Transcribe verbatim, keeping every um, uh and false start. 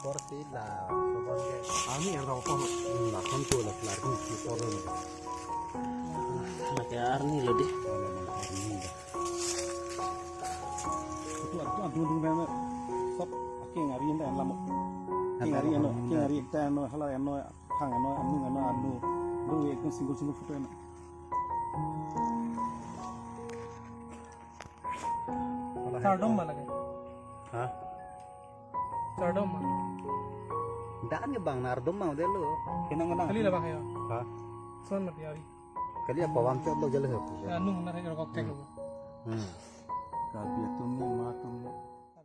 Porsi la, sobon ke. Arni er dau por. Hmm, la kon tu la kelar ni si por lo. Lake arni lo di. Arni lo. Itu atu atu dung dung. Sob aking ari ente lamo. Aking ari ano, aking ari ente ano, hala ano, phang ano, anu ano, anu. Dung ekdom single single photo ano. Chardom ma lake. Ha? Chardom ma. Dan ke bang nardom ma delo. Kenang kenang. Kali labang ya. Ha? Son mati ari. Kali apa wam chot lo jalo. Ya nung na rokok cek lo. Hmm. Karbi atum ni ma atum ni.